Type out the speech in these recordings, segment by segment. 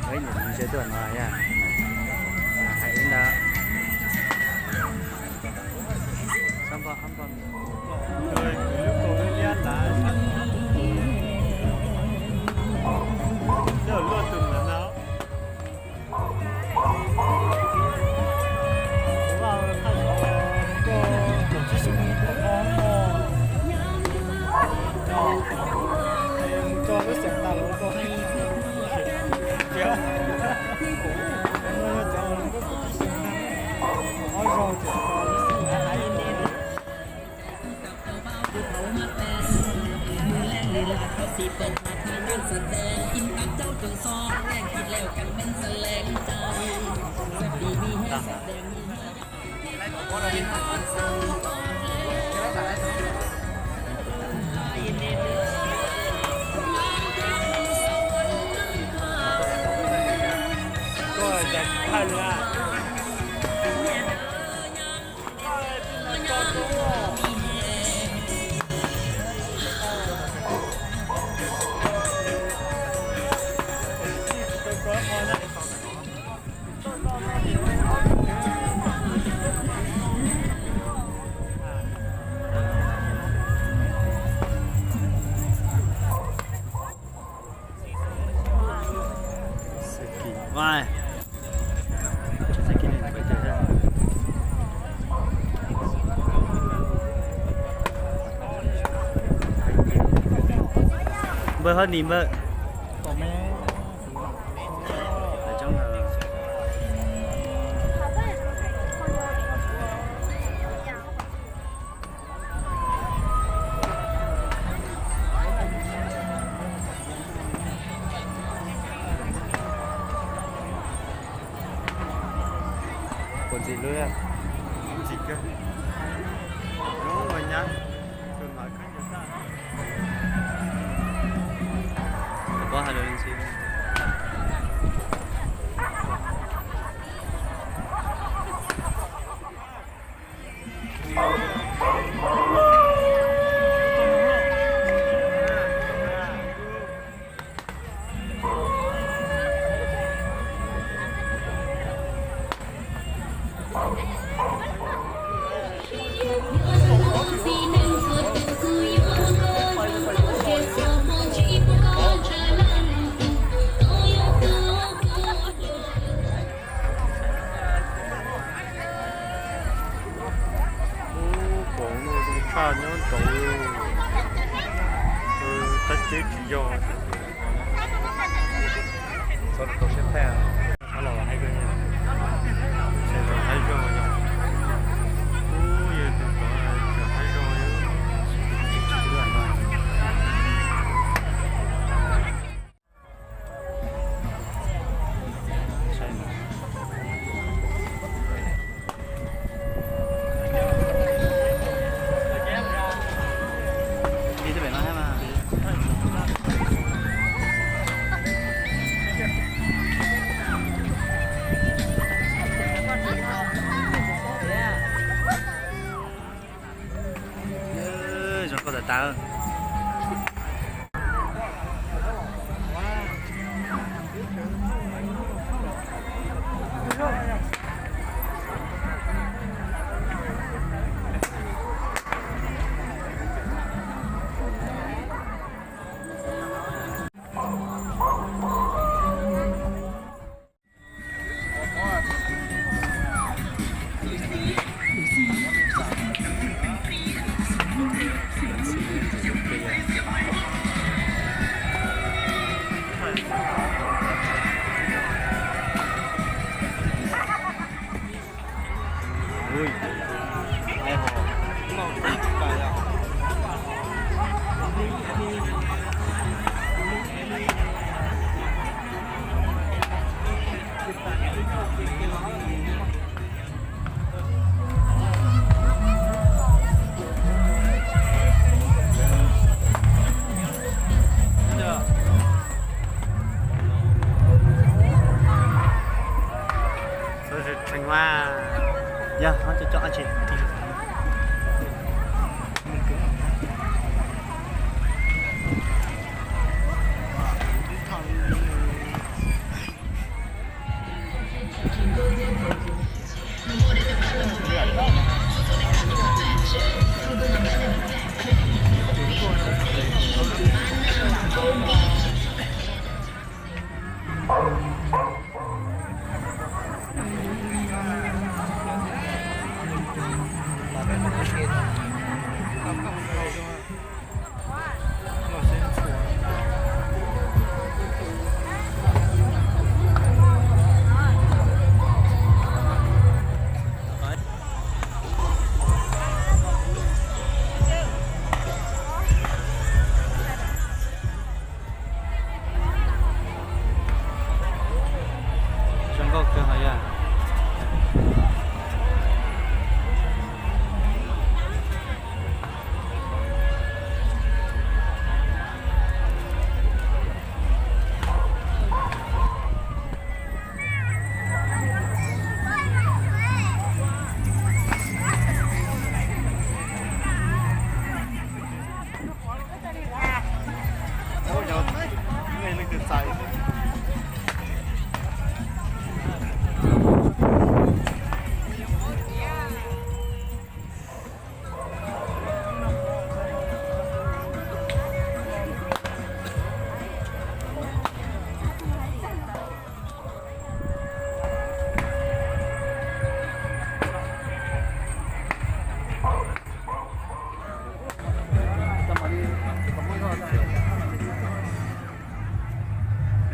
Ib niam tsev tuaj no yog hais ib ntawd. Sab npog qab npog. Lub kaus liab liab ntawd, luaj tus ntawd no. Npawg Hoj Nis npawg. Puas ntxim hlub? Ntxim kawg. Zoo ua nyab, tus no khaub ncaws tag. Tus pob hais lus ntxim. Ub, pom no zoo tshaj nyob nraud, tab ceb tsis yog. Txhob tau siab thaij, txhob los haib zog yog. Ub, yog tus tod tseem haib zog. Zoo nkauj tas tas. Tseem mas yog ho cov cov tsis.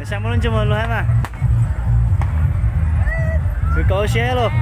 Saib muaj lub ntsej muag luag hab mas. Kuv kov siab lauj.